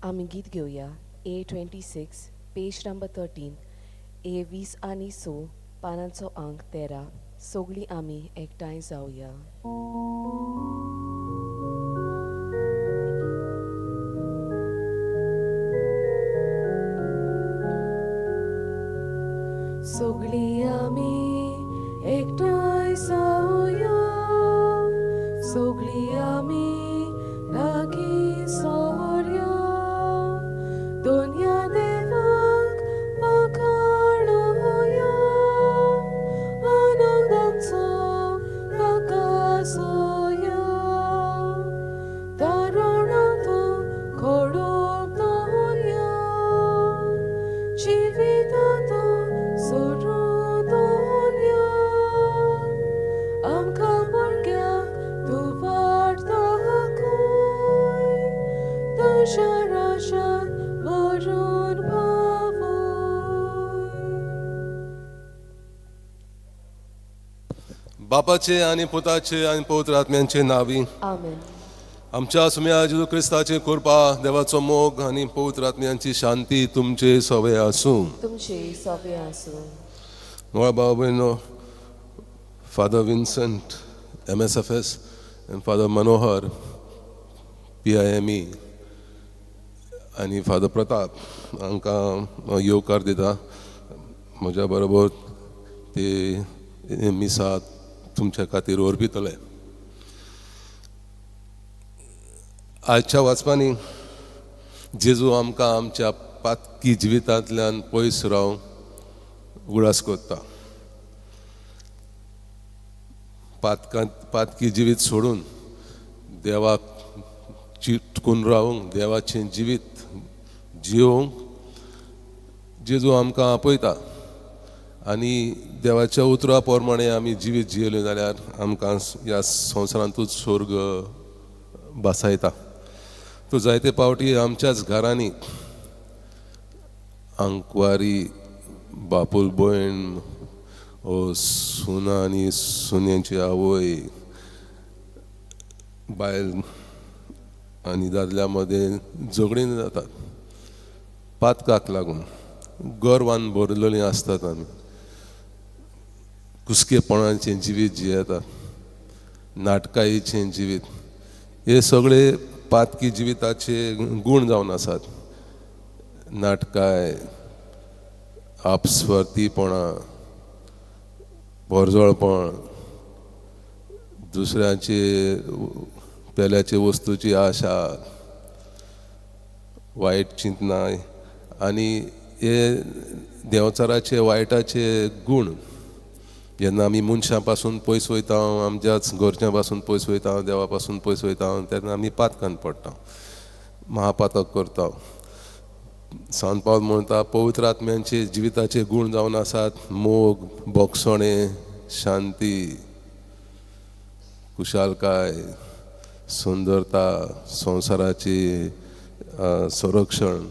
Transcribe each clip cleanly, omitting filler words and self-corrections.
आमी गीत घेवया A 26 page number 13, A 20 आनी स पानांचो आंक 13. सगळीं आमी एकठांय जावया. सगळीं आमी एकठांय जावया, सगळीं आमी लागीं सोरया, दोनया देवाक वाखाणोया, आनंदांचो वाकासोया, तारणांत खडूप दोनया, जिवितांत सोडून दोनया, आमकां भुरग्यांक तूं वाट दाखय, तुज्या राज्यांत व्हरून पावय. बापाचे आनी पुताचे आनी पवित्र आत्म्यांचे नावी. आमेन. आमच्या सुम्या जेजू क्रिस्ताचे कृपा, देवाचो मोग आनी पवित्र आत्म्यांची शांती तुमचे सवे आसूं. तुमचे सोबे आसूं. मोळ भाव भयणो, Father Vincent MSFS आनी फादर मनोहर PIME आनी फादर प्रताप हांकां येवकार दिता. म्हज्या बरोबर ते मिसा तुमच्या खातीर ओरपितले. आजच्या वाचपांनी जेजू आमकां आमच्या पातकी जिवितांतल्यान पयस रावंक उगडास करता. पातकी जिवीत सोडून देवाक चिटकून रावंक, देवाचें जिवीत जियोवंक जेजू आमकां आपयता. आनी देवाच्या उतरा प्रमाणे आमी जिवीत जियेले जाल्यार आमकां ह्या संवसारांतूच स्वर्ग बासायता. तो जायते पावटी आमच्याच घरांनी आंकवारी बापूल भयण ओ सुना आनी सुन्यांची आवय, बायल आनी दादल्या मदें झगडीं जातात पातकाक लागून. गर्वान भरलेलीं आसतात आमी, कुसकेपणाचें जिवीत जियेतात, नाटकायेचें जिवीत, हे सगळे पातकी जिविताचे गूण जावन आसात. नाटकाय, आपस्वार्थीपणां, पोरजोळपण, दुसऱ्याचे पेल्याचे वस्तूची आशा, वायट चिंतनाय आनी हे देंवचाराचे वायटाचे गूण. जेन्ना आमी मनशां पासून पयस वयता, आमच्याच घरच्यां पासून पयस वयता, देवा पासून पयस वयता, तेन्ना आमी पातकान पडटा, महापातक करता. सांत पावल म्हणटा पवित्र आत्म्यांचे जिविताचे गूण जावन आसात मोग, बोगसणें, शांती, खुशालकाय, सुंदरता, संवसाराची संरक्षण,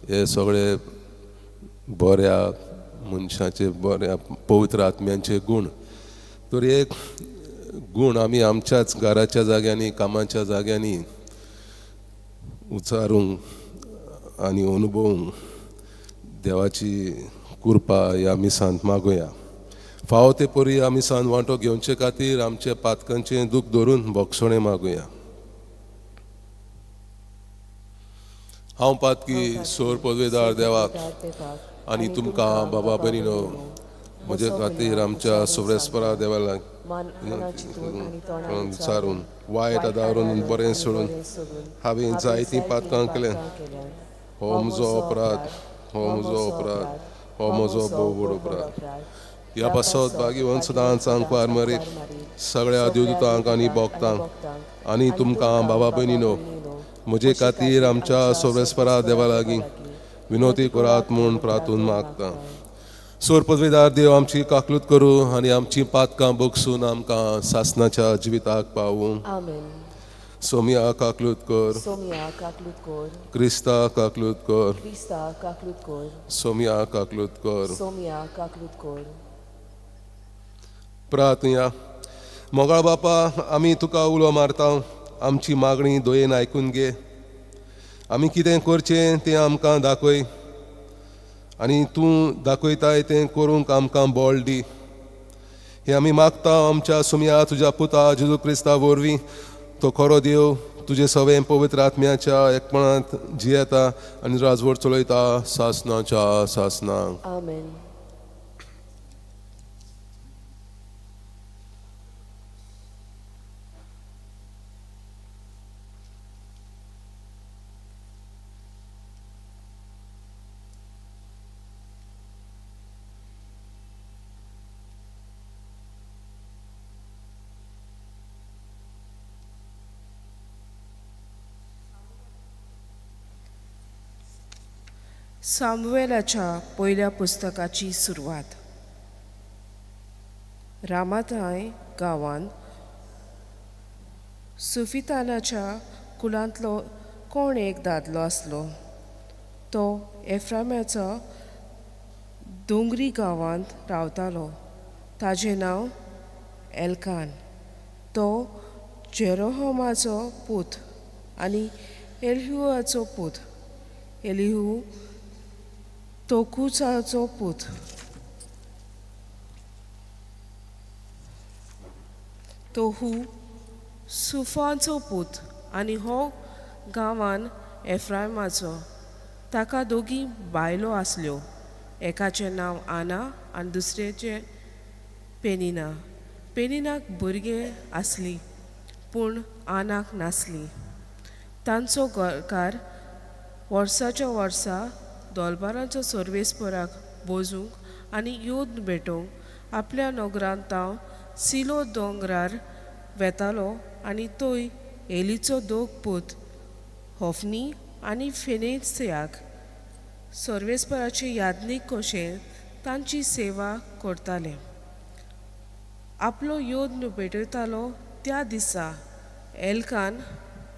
हे सगळे बऱ्या मनशाचे, बऱ्या पवित्र आत्म्यांचे गूण. तर हे गूण आमी आमच्याच घराच्या जाग्यांनी, कामाच्या जाग्यांनी उचारूंक आनी अनुभवूंक देवाची कृपा ह्या मिसांत मागुया. फावो ते परी ह्या मिसांत वांटो घेवचे खातीर आमचे पातकांचें दूख धरून बोगसणें मागुया. हांव पातकी सोर पदवेदार देवाक आनी तुमकां बाबा भयणीनो म्हजे खातीर आमच्या सोब्रेस्परा देवाला विचारून वायट आदारून बरें सोडून हांवें जायतीं पातकां केल्यात. हो म्हजो अपराध, हो म्हजो अपराध, हो म्हजो भोव व्हड अपराध. ह्या पासत भाग्यवंत सदांच आंकवार मरीत सगळ्या देवदूतांक आनी भोगतांक आनी तुमकां बाबा भयणीनो म्हजे खातीर आमच्या सोब्रेस्परा देवा लागीं विनोती करात म्हूण प्रार्थून मागता. सोर पदवेदार देव आमची काकलूत करूं आनी आमची पातकां बगसून आमकां सासनाच्या जिविताक पावूं. आमेन. सोमिया काकलूत कर, सोमिया काकलूत कर, क्रिस्ता काकलूत कर, क्रिस्ता काकलूत कर, सोमिया काकलूत कर, सोमिया काकलूत कर. प्रार्थुया. मोगाळ बापा, आमी तुका उलो मारता, आमची मागणी दयेन आयकून घे. आमी कितें करचें तें आमकां दाखय आनी तूं दाखयताय तें करूंक आमकां बळ दी. हें आमी मागता आमच्या सुमया तुज्या पुता जेजू क्रिस्ता वरवीं, तो खरो देव तुजे सवें पवित्र आत्म्याच्या एकपणांत जियेता आनी राजवट चलयता सासनाच्या सासनाक. आमेन. सामुएलाच्या पयल्या पुस्तकाची सुरवात. रामाथाय गांवांत सुफितानाच्या कुलांतलो कोण एक दादलो आसलो. तो एफ्रामाचो दोंगरी गांवांत रावतालो. ताजें नांव एल्कान. तो जेरोहमाचो पूत आनी एलिहुआचो पूत, एलिहू तोकुचाचो पूत, तोहू सुफाचो पूत आनी हो गांवान एफ्रायमाचो. ताका दोगी बायलो आसल्यो, एकाचें नांव आना आनी दुसरेचें पेनिना. पेनिनाक भुरगें आसली पूण आनाक नासली. तांचो घरकार वर्साच्या वर्सा दोलबारांचो सर्वेस्पराक बोजूंक आनी योद्ध भेटोवंक आपल्या नगरांत तांव सिलो दोंगरार वेतालो आनी तोय एलीचो दोग पूत होफनी आनी फेनेसियाक सर्वेस्पराचे यादनीक कशें तांची सेवा करताले. आपलो योद्ध भेटयतालो त्या दिसा एल्कान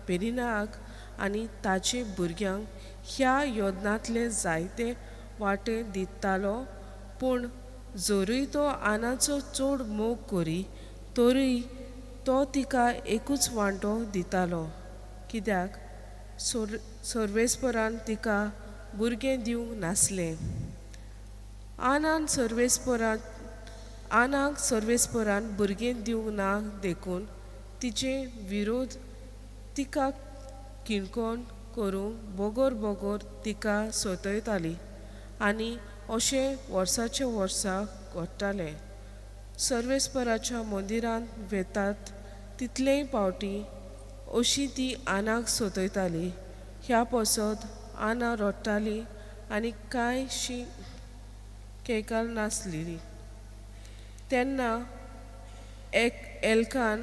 पेनिनाक आनी ताचे भुरग्यांक ह्या योदनांतले जायते वांटे दितालो. पूण जरूय तो आनाचो चड मोग करी तरूय तो तिका एकूच वांटो दितालो, कित्याक सर्वेस्परान तिका भुरगें दिवंक नासलें. आनाक सर्वेस्परान भुरगें दिवंक ना देखून तिचे विरोध तिका किणकोण करूंक बोगोर बोगोर तिका सोतयताली आनी अशें वर्साचे वर्सा घडटालें. सर्वेस्पराच्या मंदिरांत वेतात तितलेय पावटी अशी ती आनाक सोतयताली. ह्या पसत आना रडटाली आनी कांयशी केकाल नासली. तेन्ना एक एल्कान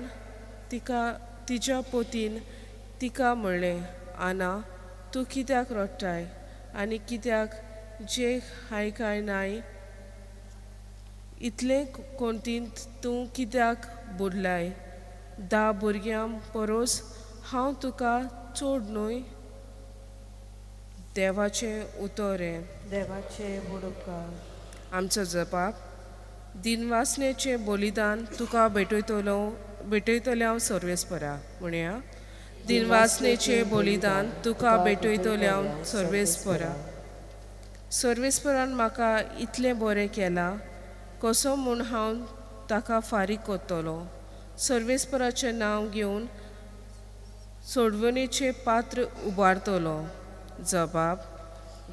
तिका तिच्या पोतीन तिका म्हणलें, आना तूं कित्याक रडटाय आनी कित्याक जे हाय काय नाय इतलें कोंतींत तूं कित्याक बुडलाय? 10 भुरग्यां परोस हांव तुका चड न्हय? देवाचें उतर हें. देवाचें बुडूपकार. आमचो जबाब दिनवासनेचें बलिदान तुका भेटयतलें हांव सर्वेस्परा. म्हणया, दिनवासनेचें बलिदान तुका भेटयतलें हांव सर्वेस्परा. सर्वेस्परान म्हाका इतलें बरें केलां, कसो म्हूण हांव ताका फारीक करतलो? सर्वेस्पराचें नांव घेवन सोडवणेचें पात्र उबारतलो. जबाब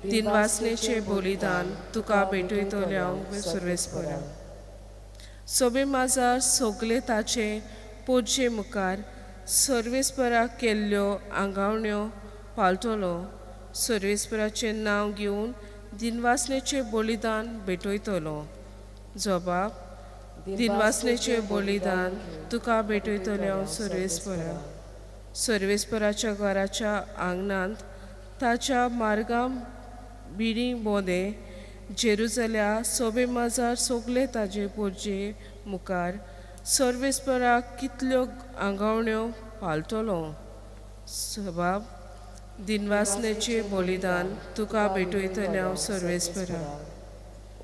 दिनवासनेचें बलिदान तुका भेटयतलें हांव सर्वेस्परा. सोबे माजार सगळे ताचे पोरचे मुखार सर्वेस्पराक केल्ल्यो आंगावण्यो पाळटलो. सर्वेस्पराचें नांव घेवन दिनवासनेचें बलिदान भेटयतलो. जबाब दिनवासनेचें बलिदान तुका भेटयतलें हांव सर्वेस्परा. सर्वेस्पराच्या घराच्या आंगणांत ताच्या मार्गां बिडी बोंदे जेरुजल्या सोबे माजार सगळे ताजे पोरचे मुखार सर्वेस्पराक कितल्यो आंगावण्यो पाळटलो. सबाब दिनवासनेचें बलिदान तुका भेटयतलें हांव सर्वेस्परा.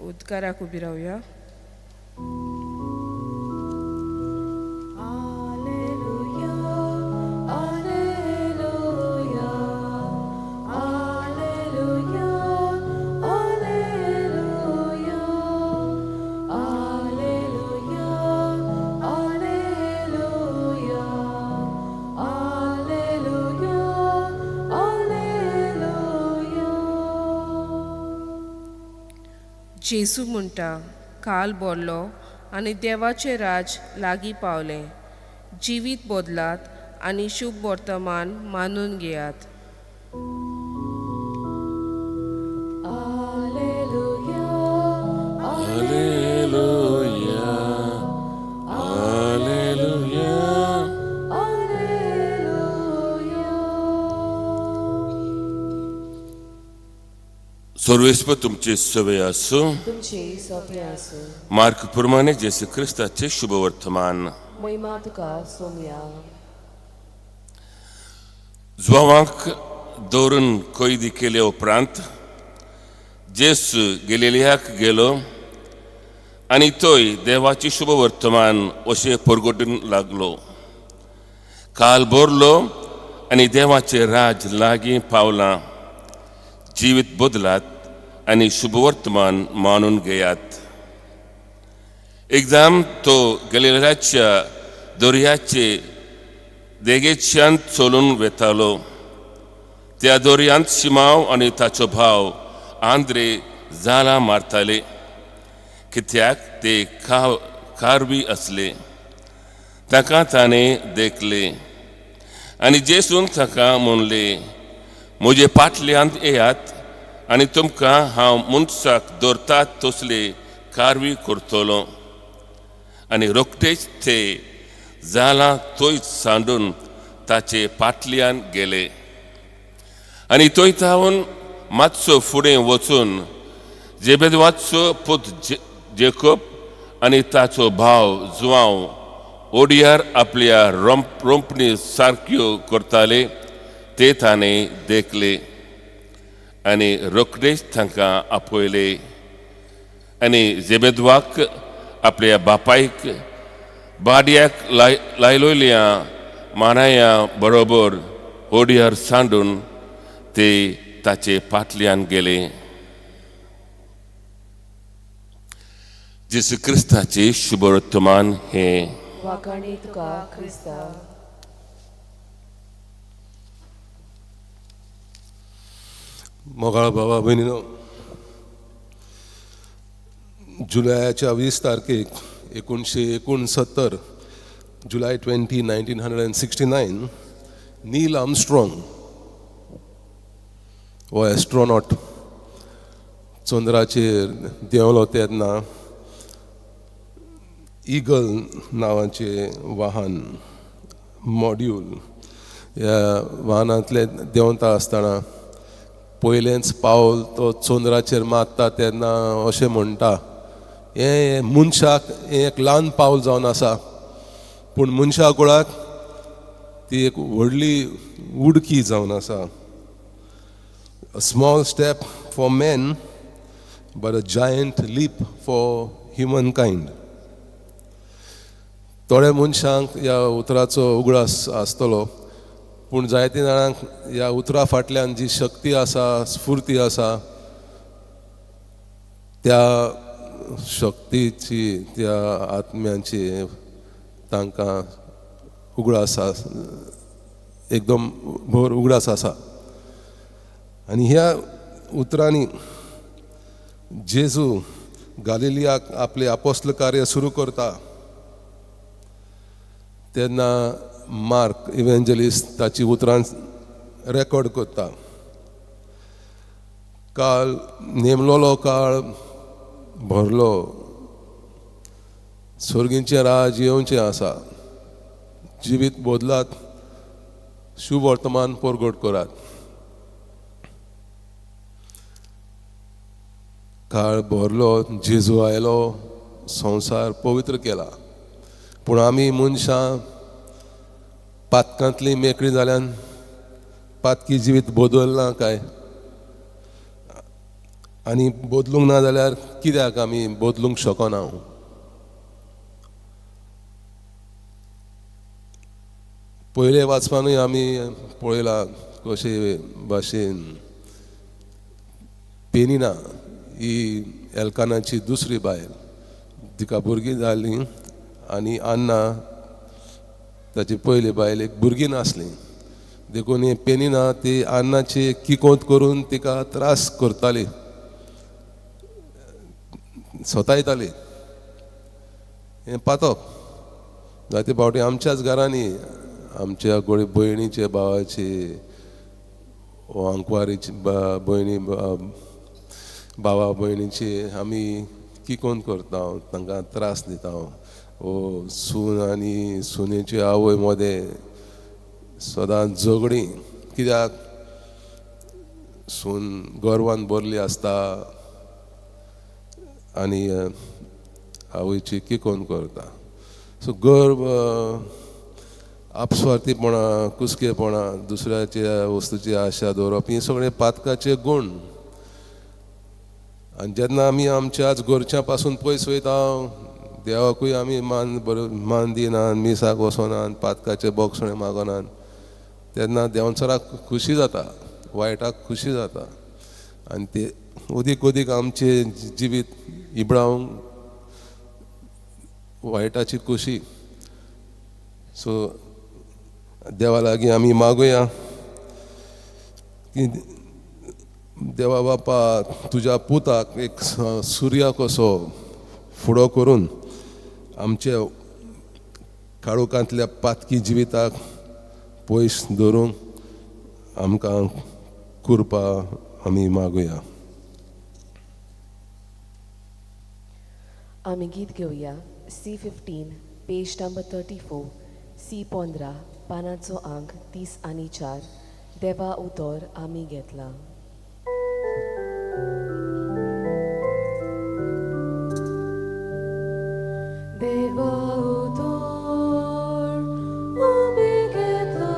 उदकाराक उबी रावया. Alleluia, Alleluia, जेजू म्हणटा, काल बोरलो आनी देवाचें राज लागीं पावलें. जिवीत बदलात आनी शुभ वर्तमान मानून घेयात. Alleluia, Alleluia, Alleluia. Alleluia. सर्वेस्पर तुमचे सवे आसूं. तुमचे सोंपें आसूं. मार्क प्रमाणे जेसू क्रिस्ताचे शुभ वर्तमान. महिमा तुका सोमया. जुवांक दवरून कैदी केले उपरांत जेसू गेलेलियाक गेलो आनी थंय देवाचे शुभ वर्तमान अशें परगटूंक लागलो. काल भरलो आनी देवाचें राज लागीं पावलां. जिवीत बदलात आनी शुभ वर्तमान मानून घेयात. एकदां तो गलिलाच्या दर्याचे देगेच्यान चलून वेतालो. त्या दर्यांत शिमाव आनी ताचो भाव आंद्रे जालां मारताले, कित्याक ते खारवी आसले. ताका ताणें देखले आनी जेसून ताका म्हणलें, म्हजे पाटल्यान येयात आनी तुमकां हांव मनशाक दवरतात तसले कारवी करतलो. आनी रोखडेच ते जालां थंयच सांडून ताचे पाटल्यान गेले. आनी थंय थावन मातसो फुडें वचून जेबेदवाचो पूत जेकोब आनी ताचो भाव जुवांव ओडियार आपल्या रोंपणी सारक्यो करताले ते ताणें देखले आनी रोखडेच तांकां आपयले. आनी जेबेदवाक आपल्या बापायक बाडयाक लायलोल्या मानाया बरोबर ओडियार सांडून ते ताचे पाटल्यान गेले. जेसू क्रिस्ताचे शुभ वर्तमान हें. वाखाणी तुका क्रिस्ता. मोगाळ बाबा भयणीनो, जुलयाच्या 20 तारखेक 1969, July 20, 1969, Neil Armstrong हो एस्ट्रोनॉट चंद्राचेर देंवलो तेन्ना इगल नांवाचें वाहन मॉड्यूल ह्या वाहनांतलें देंवता आसतना पयलेंच पावल तो चंद्राचेर मारता तेन्ना अशें म्हणटा, हें मनशाक हें एक ल्हान पावल जावन आसा, पूण मनशा कुळाक ती एक व्हडली उडकी जावन आसा. A small step for man, but a giant leap for humankind. थोड्या मनशांक ह्या उतराचो उगडास आसतलो, पूण जायते जाणांक ह्या उतरा फाटल्यान जी शक्ती आसा, स्फूर्ती आसा, त्या शक्तीची, त्या आत्म्यांची तांकां उगडास एकदम भर उगडास आसा. आनी ह्या उतरांनी जेजू गालिलियाक आपलें आपोस्ल कार्य सुरू करता तेन्ना मार्क इव्हेंजलिस्ट ताची उतरां रेकॉर्ड करता. काळ नेमलोलो काळ भरलो, सर्गीचें राज येवचें आसा, जिवीत बदलात, शुभ वर्तमान परगट करात. काळ भरलो, जेजू आयलो, संवसार पवित्र केला, पूण आमी मनशां पातकांतली मेकळी जाल्यान पातकी जिवीत बदलना काय? आनी बदलूंक ना जाल्यार कित्याक आमी बदलूंक शकना? पयले वाचपानूय आमी पळयलां कशे भाशेन पेनिना ही एल्कानाची दुसरी बायल, तिका भुरगीं जालीं आनी अन्ना ताची पयली बायल एक भुरगीं नासली, देखून ही पेनिना ती अन्नाची किकोंत करून तिका त्रास करताली. सतायताली. हें पातक जायते फावटी आमच्याच घरांनी आमच्या गोडी भयणीचे, भावाची, आंकवारीची भयणी, भावा भयणीची आमी किकोन करता, तांकां त्रास दिता. ओ सून आनी सुनेची आवय मदें सदांच झगडीं, कित्याक सून गर्वान भरली आसता आनी आवयची किकोन करता. सो गर्व, आपस्वार्थीपणां, कुसकेपणां, दुसऱ्याच्या वस्तूची आशा दवरप, ही सगळे पातकाचे गूण. आनी जेन्ना आमी आमच्याच घरच्या पासून पयस वयता, देवाकूय आमी मान बरो मान दिनात, मिसाक वचनात, पातकाचे बोगसणे मागनात, तेन्ना देंवचाराक खुशी जाता, वायटाक खुशी जाता आनी ते अदीक अदीक आमचें जिवीत इबडावंक वायटाची खुशी. सो देवा लागीं आमी मागुया की देवा बापा तुज्या पुताक एक सुर्या कसो फुडो करून आमचे काळोखांतल्या पातकी जिविताक पयस धरूंक आमकां कृपा आमी मागुया. आमी गीत घेवया C 15 page number 34, C 15 पानाचो आंक 34, देवा उतर आमी घेतला. देवा उतर आमी घेतला,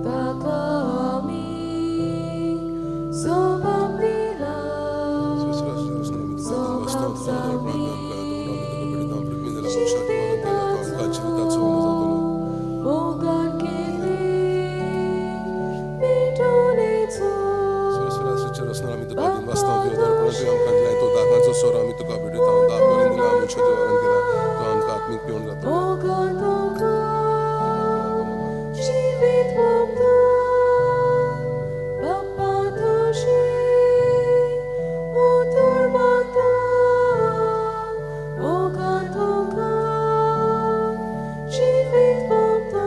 ताका आमी सोबाम दिला. मोगान केली मिटोनेचो. मोगान तुका जिवीत मोगता, बाप्पा तुजें उतर मागता. मोगान तुका जिवीत मोगता.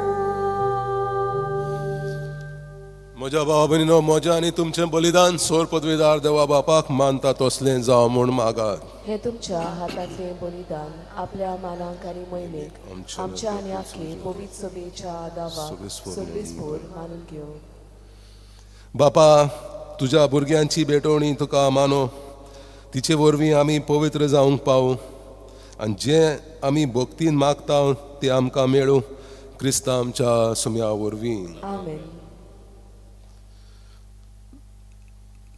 म्हज्या भावा भयणीनो, म्हजें आनी तुमचें बलिदान सोर पदवीदार देवा बापाक मानता तसलें जावं म्हूण मागात. हें तुमच्या हातांतलें बलिदान आपल्या मानांक आनी मोहिमेक, आमच्या आनी आखे पवित्र सभेच्या दावाक सर्वेस्पोर मानून घेवं. बापा, तुज्या भुरग्यांची भेटवणी तुका मानो, तिचे वरवीं आमी पवित्र जावंक पावूं आनी जें आमी भक्तीन मागता तें आमकां मेळूं, क्रिस्ता आमच्या सुम्या वरवीं. आमेन.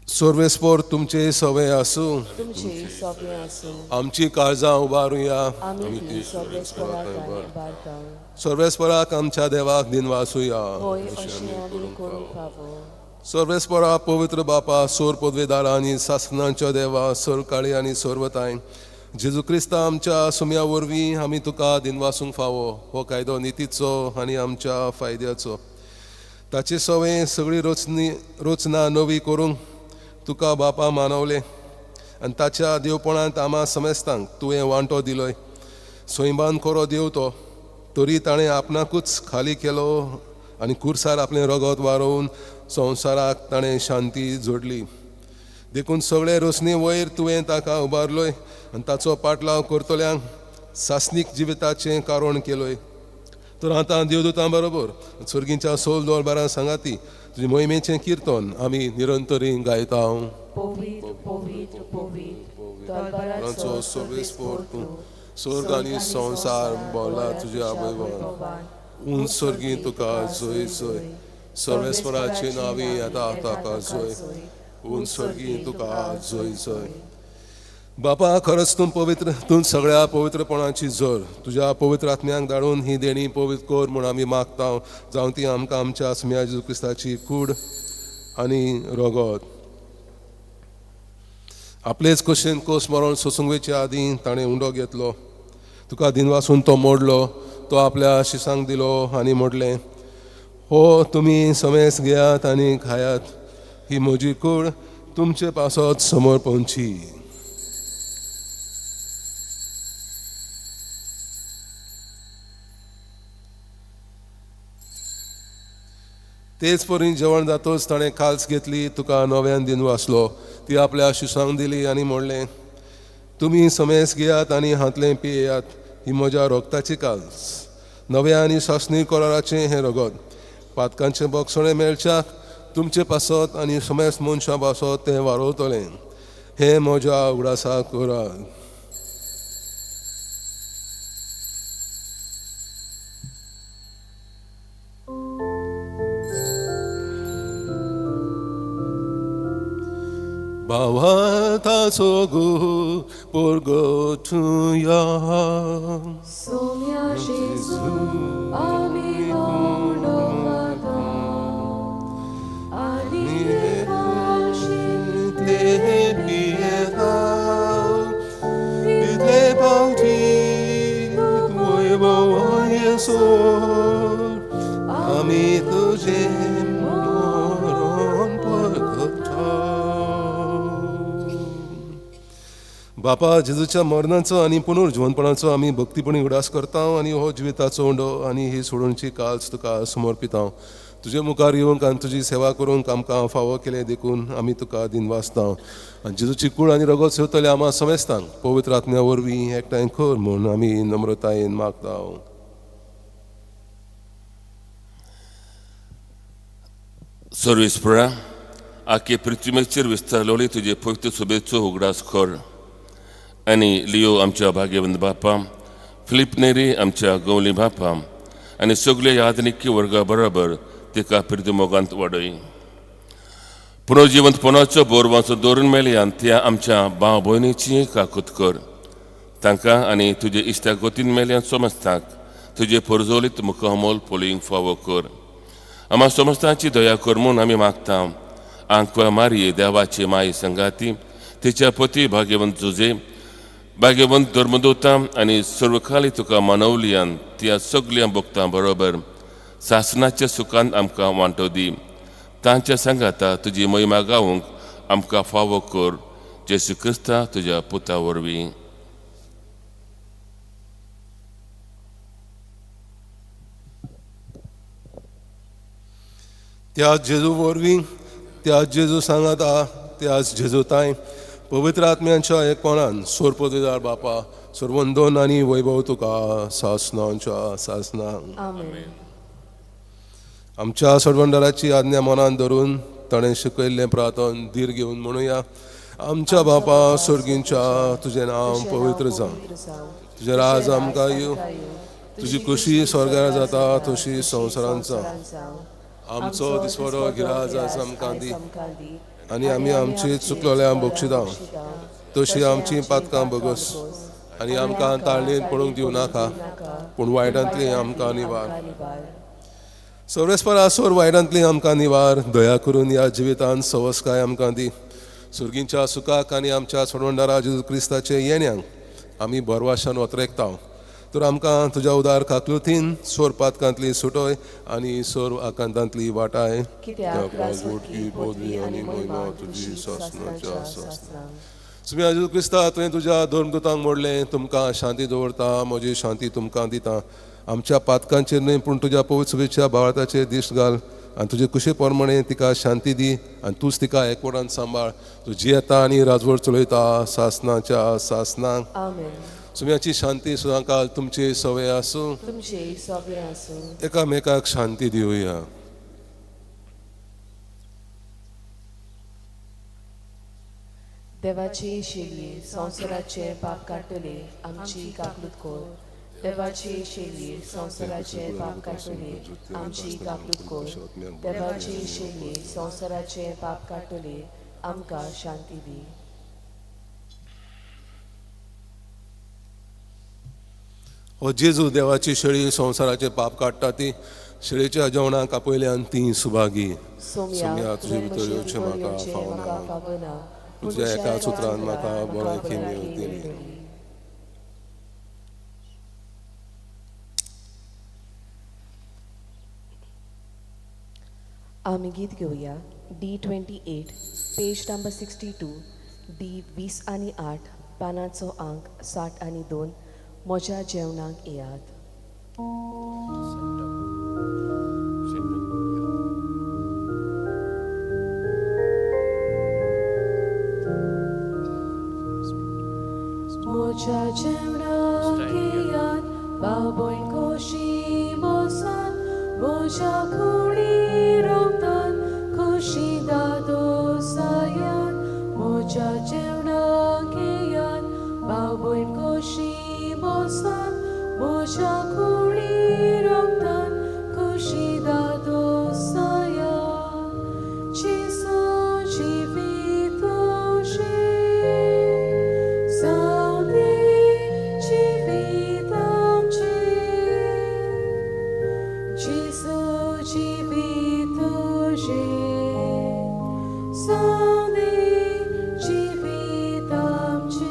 सर्वेस्पोर तुमचे सवे आसूं. तुमचे सगळे आसूं. आमची काळजां उबारुया. आमी ती सर्वेस्पराक उबारता. सर्वेस्पराक आमच्या देवाक दिनवासुया. होय, अशें आमी करूंक फावो. सर्वेस्परा पवित्र बापा, सोर पदवेदारा आनी सासणांच्या देवा, सरकाळी आनी सर्वताय, जेजू क्रिस्ता आमच्या सुम्या वरवीं आमी तुका दिनवासूंक फावो. हो कायदो नितीचो आनी आमच्या फायद्याचो. ताचे सवे सगळी रचना नवी करूंक तुका बापा मानवले आनी ताच्या देवपणांत आमा समेस्तांक तुवें वांटो दिलोय. सैमान खरो देव तो, तरी ताणें आपणाकूच खाली केलो आनी कुर्सार आपलें रगत वारोवन संवसाराक ताणें शांती जोडली. देखून सगळे रोसणी वयर तुवें ताका उबारलोय आनी ताचो पाटलाव करतल्यांक सासणीक जिविताचें कारण केलोय. तर आतां देवदूतां बरोबर सर्गींच्या सोल दरबारां सांगाती तुजे मोहिमेचें कीर्तन आमी निरंतरी गायता. पवित्र पवित्र पवित्र दरबाराचो सर्वेस्पोर तूं, स्वर्ग आनी संवसार भरला तुज्या वैभवान. उंच सर्गी तुका जय जय, सर्वेस्पराचे नांवी येता ताका जय, उंच सर्गी तुका जय जय. बापा, खरंच तूं पवित्र, तूं सगळ्या पवित्रपणाची जोर. तुज्या पवित्र आत्म्यांक धाडून ही देणी पवित्र कर म्हूण आमी मागता, जावं ती आमकां आमच्या सुम्या जेजू क्रिस्ताची कूड आनी रगत. आपलेच कशेन कोस मरण सोसूंक वयचे आदीं ताणें उंडो घेतलो, तुका दिनवासून तो मोडलो, तो आपल्या शिसांक दिलो आनी मोडलें, हो तुमी समेस घेयात आनी खायात, ही म्हजी कूड तुमचे पासत समोर पोवची. तेच परी जेवण जातच ताणें काल्स घेतली, तुका नव्यान दिनू आसलो, ती आपल्या शिसांक दिली आनी म्हणलें, तुमी समेस घेयात आनी हांतलें पियेयात, ही म्हज्या रोगताची काल्स, नव्या आनी सासणी कराराचें हें रगत, पातकांचें बोगसणें मेळच्याक तुमचे पासत आनी समेस मनशां पासत तें वारोवतलें, हें म्हज्या उगडासा करात. भावाताचो गो परगटुया. सोम्या जेजू आमी उंडो खाता आनी तितले पियेता, तितले पावटी वैभव येसोर, आमी तुजें मरण परगटा. बापा, जेजूच्या मरणाचो आनी पुनर्जिवनपणाचो आमी भक्तीपणी उगडास करता आनी हो जिविताचो उंडो आनी ही सोडूनची काल्स तुका समर्पिता. तुजे मुखार येवंक आनी तुजी सेवा करूंक आमकां फावो केलें देखून आमी तुका दिनवासता. आनी जेजूची कूड आनी रगत सेवतले आमा समेस्तांक पवित्र आत्म्या वरवीं एकठांय कर म्हूण आमी नम्रतायेन मागता. सर्वेस्परा, आखे पृथ्वीचेर विस्तारलोली तुजे पवित्र सोबेचो उगडास कर आनी लियो आमच्या भाग्यवंत बापा, फिलीप नेरी आमच्या गवली बापा आनी सगळे यादनिकी वर्गा बरोबर तिका प्रिती मोगांत वाडय. पुनर्जिवंतपणाचो बोरवाचो दवरून मेळयान त्या आमच्या भाव भयणीची काकूत कर. तांकां आनी तुजे इश्टा गोतीन मेल्यान समजताक तुजे परजोलीत मुखामोल पळोवंक फावो कर. आमा समजतांची दया कर म्हूण आमी मागता. आंकवा मारये देवाची माई संगाती, तिच्या पती भाग्यवंत जुजे, भाग्यवंत धर्मदूतां आनी सर्वकाली तुका मानवलियान त्या सगल्या भक्तां बरोबर सासनाच्या सुखान आमकां वांटो दी. तांच्या सांगाता तुजी महिमा गावंक आमकां फावो कर, जेसू क्रिस्ता तुज्या पुता वरवीं. त्याच जेजू वरवीं, त्याच जेजू सांगाता, त्याच जेजू तांय पवित्र आत्म्यांच्या एकपणान सोरपतिदार बापा, सर्वंदन आनी वैभव तुका सासनांच्या सासनां. आमेन. आमच्या सोडवंडाराची आज्ञा मनान धरून ताणें शिकयल्लें प्रार्थन धीर घेवन म्हणुया. आमच्या बापा स्वर्गींच्या, तुजें नांव पवित्र जावं, तुजें राज आमकां येवं, तुजी खुशी स्वर्गार जाता तशी संवसारांत जावं. आमचो दिसवडो गिराज आज आमकां दी आनी आमी आमची चुकलोल्या बक्षिता तशी आमची पातकां बगस आनी आमकां ताळणेंत पडूंक दिवं नाका, पूण वायटांतली आमकां निवार. सर्वेस्परा सोर वायटांतली आमकां निवार. दया करून ह्या जिवितांत सवसकाय आमकां दी. सुर्गींच्या सुखाक आनी आमच्या सोडवंडारा जेजू क्रिस्ताचे येण्यांक आमी भरवाशान वतरेकता. तर आमकां तुज्या उदार काकलुतीन सोर पातकांतली सुटोय आनी सोर आकांतांतली वाटाय. पदवी आनी महिमा तुजी सासनाच्या सासना. सुम्या जेजू क्रिस्ता, तुवें तुज्या धर्मदूतांक मोडलें, तुमकां शांती दवरता, म्हजी शांती तुमकां दिता. आमच्या पातकांचेर न्हय पूण तुज्या पवित्र शुभेच्छा भावार्थाचेर दिश्ट घाल आनी तुजे कुशे प्रमाणे तिका शांती दी आनी तूंच तिका एकवटान सांबाळ. तूं जियेता आनी राजवट चलयता सासनाच्या सासनाक. आमेन. सुम्याची शांती सदांकाल तुमचे सवय आसूं, तुमचे सवय आसूं. एकामेकाक शांती दिवया. देवाची शेली संवसाराचे पाप काडटले आमची काकलूत कर. देवाची शेली संवसाराचे पाप काडटले आमची काकलूत कर. देवाची शेली संवसाराचे पाप काडटले आमकां शांती दी. हो जेजू देवाची शेळी संवसाराचे पाप काडटा ती शेळीच्या जेवणाक आपयल्यान ती सुभागी. सोम्या, तुजे भितर येवचें म्हाका फावना, तुज्या एका सुत्रान म्हाका भलायकी मेळटली. आमी गीत घेवया D 28 page number 62, D 28 पानाचो आंक 62. म्हज्या जेवणाक येयात. म्हज्या जेवणाक घेयात बाबय खोशी बसात म्हज्या कुडी रोगतात खोशी दादोसायात म्हज्या जेवणाक घेयात बाबय खोशी बसात म्हज्या कुडी रोगतात खोशी दादोसायात जेजू जिवीत जावं जिवीत आमचें जेजू जिवीत जावं जिवीत आमचें.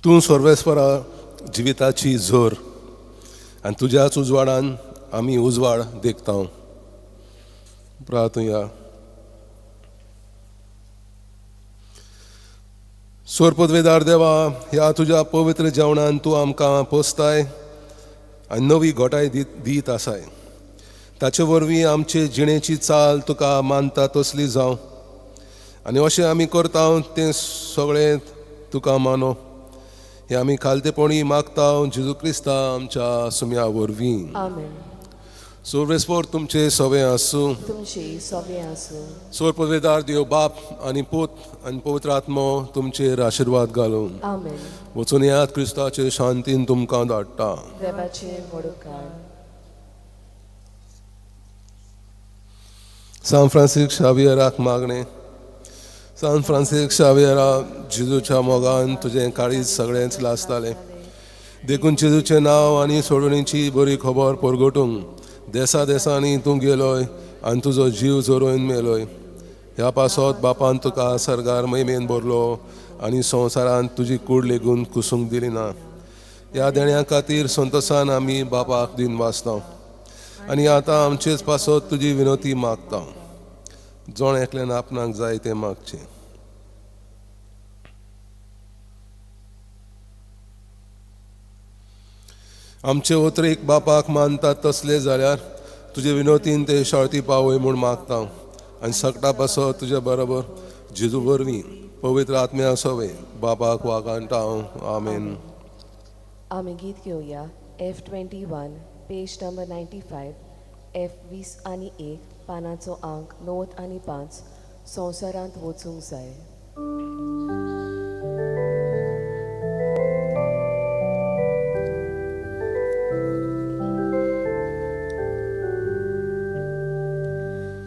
तूं सर्वेस्परा जिविताची झर आनी तुज्याच उजवाडान आमी उजवाड देखता. प्रार्थुया. सोरपदवेदार देवा, ह्या तुज्या पवित्र जेवणान तूं आमकां पोसताय आनी नवी घोटाय दीत आसाय. ताचे वरवीं आमचे जिणेची चाल तुका मानता तसली जावं आनी अशें आमी करता तें सगळें तुका मानो. हे आमी खालतेपणी मागता जेजू क्रिस्ता आमच्या सुम्या वरवीं. आमेन. सोरवेस्पोर तुमचे सवे आसूं. तुमची सवे आसूं. सोरपदवेदार देव बाप आनी पूत आनी पवित्र आत्मो तुमचेर आशिर्वाद घालून. आमेन. वचून येयात, क्रिस्ताचे शांतीन तुमकां धाडटा. देवाचे व्हड उपकार. सान फ्रांसीस शावियराक मागणें. सान फ्रांसीस शावियरा, जेजूच्या मोगान तुजें काळीज सगळेंच लासतालें, देखून जेजूचें नांव आनी सोडवणीची बरी खबर परगटूंक देसा देसांनी तूं गेलोय आनी तुजो जीव झरोवन मेलोय. ह्या पासत बापान तुका सर्गार महिमेन भरलो आनी संवसारांत तुजी कूड लेगून कुसूंक दिली ना. ह्या देण्या खातीर संतोसान आमी बापाक दिन वाचता आनी आतां आमचेच पासत तुजी विनोती मागता. जण एकल्यान आपणाक जाय तें मागचें. आमचे ओतरेक बापाक मानतात तसले जाल्यार तुजे विनोतीन ते शाळती पावय म्हूण मागता आनी सगटा पासत तुजे बरोबर जेजू वरवीं पवित्र आत्म्या सवे बापाक वागांटा हांव. आमेन. आमी गीत घेवया F 21 page number 95 F 21 पानाचो आंक 95 संवसारांत वचूंक जाय.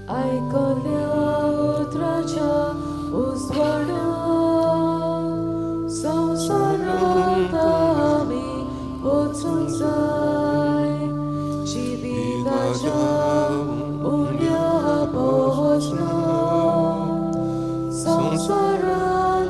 आयकल्या उतराच्या उजवाडा संवसारांत आमी वचूंक जाय. जिविताच्या उण्या पोचना संवसारांत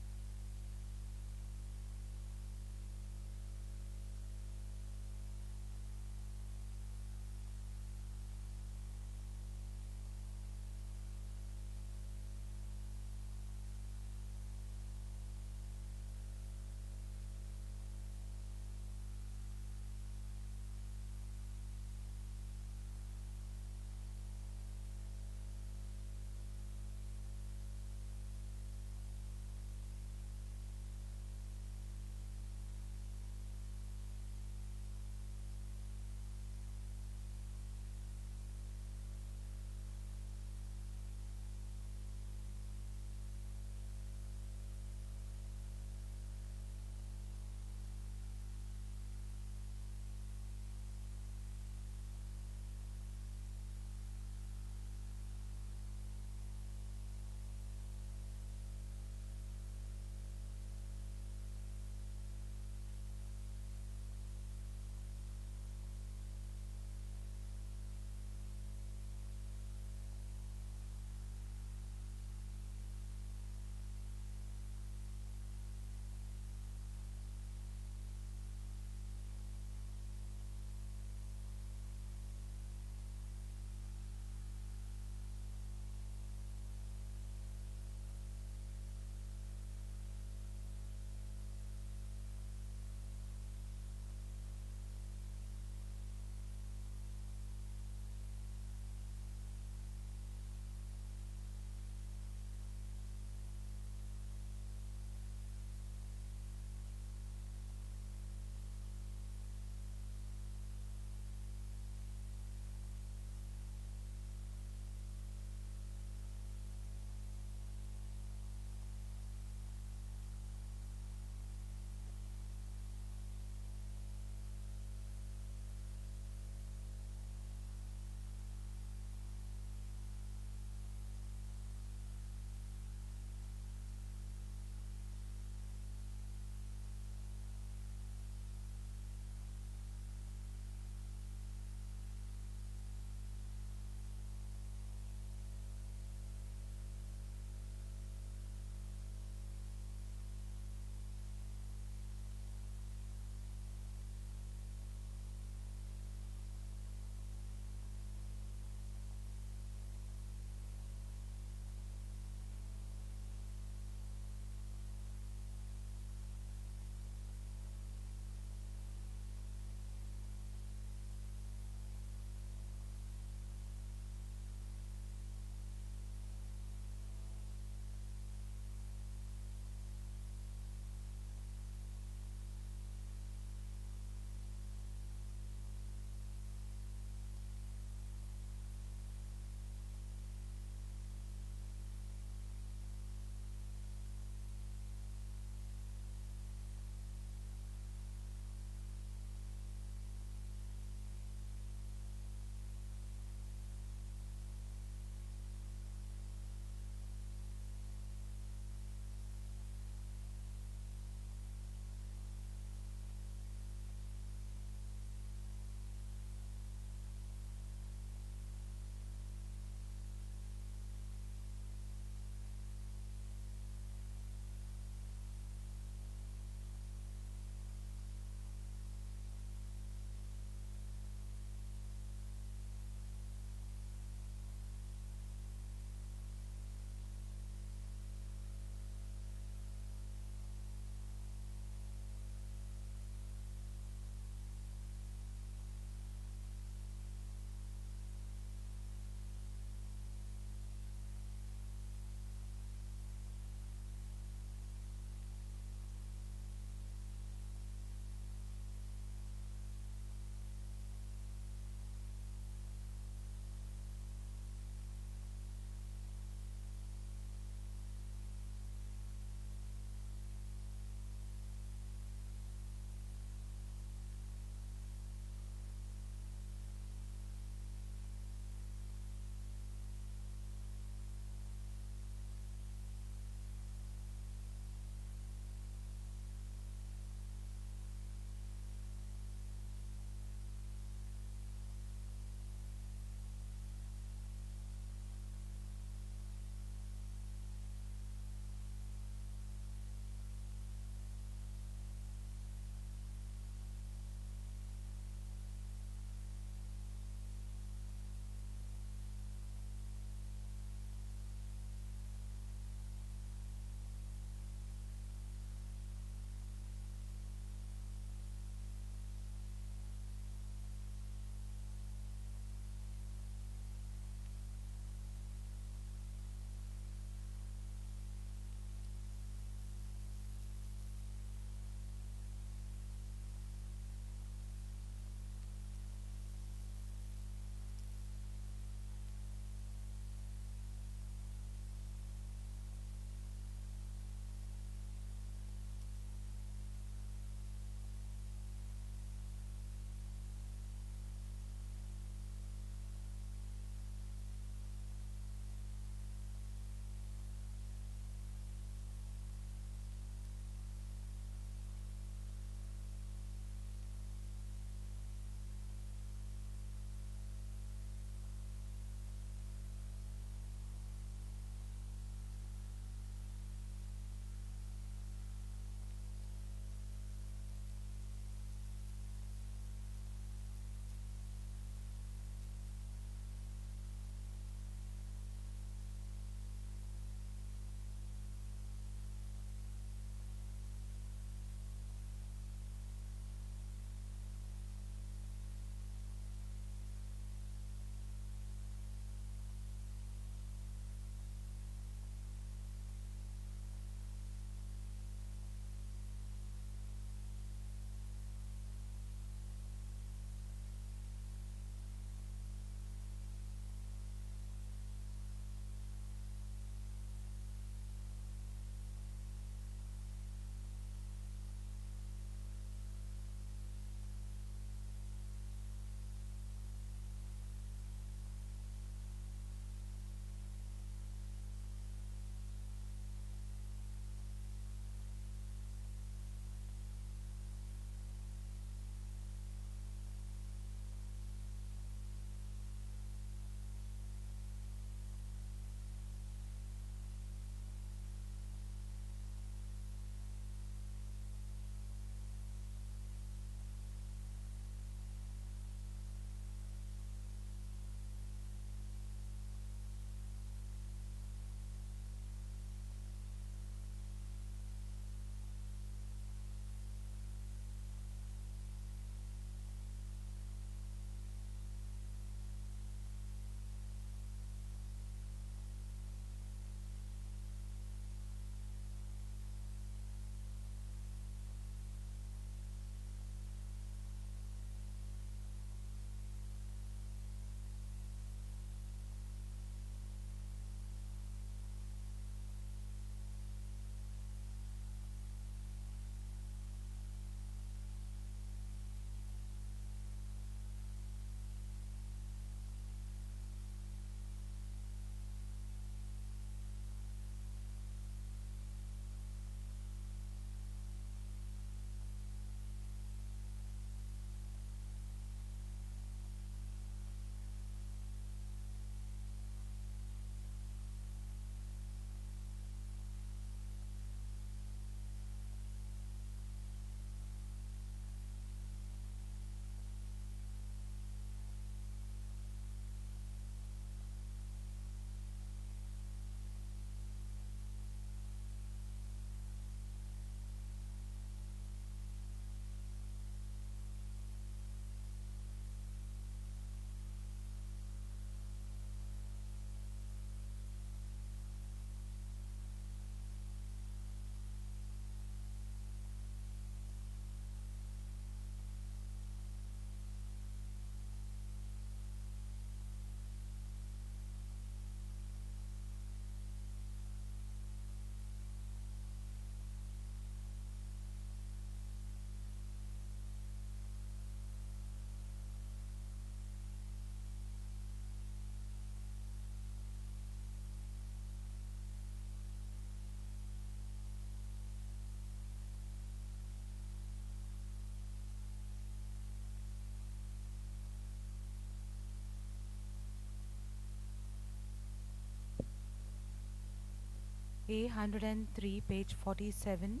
A103, page 47.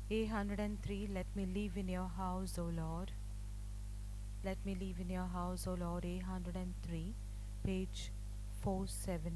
A103, let me live in your house, O Lord. Let me live in your house, O Lord. A103, page 47.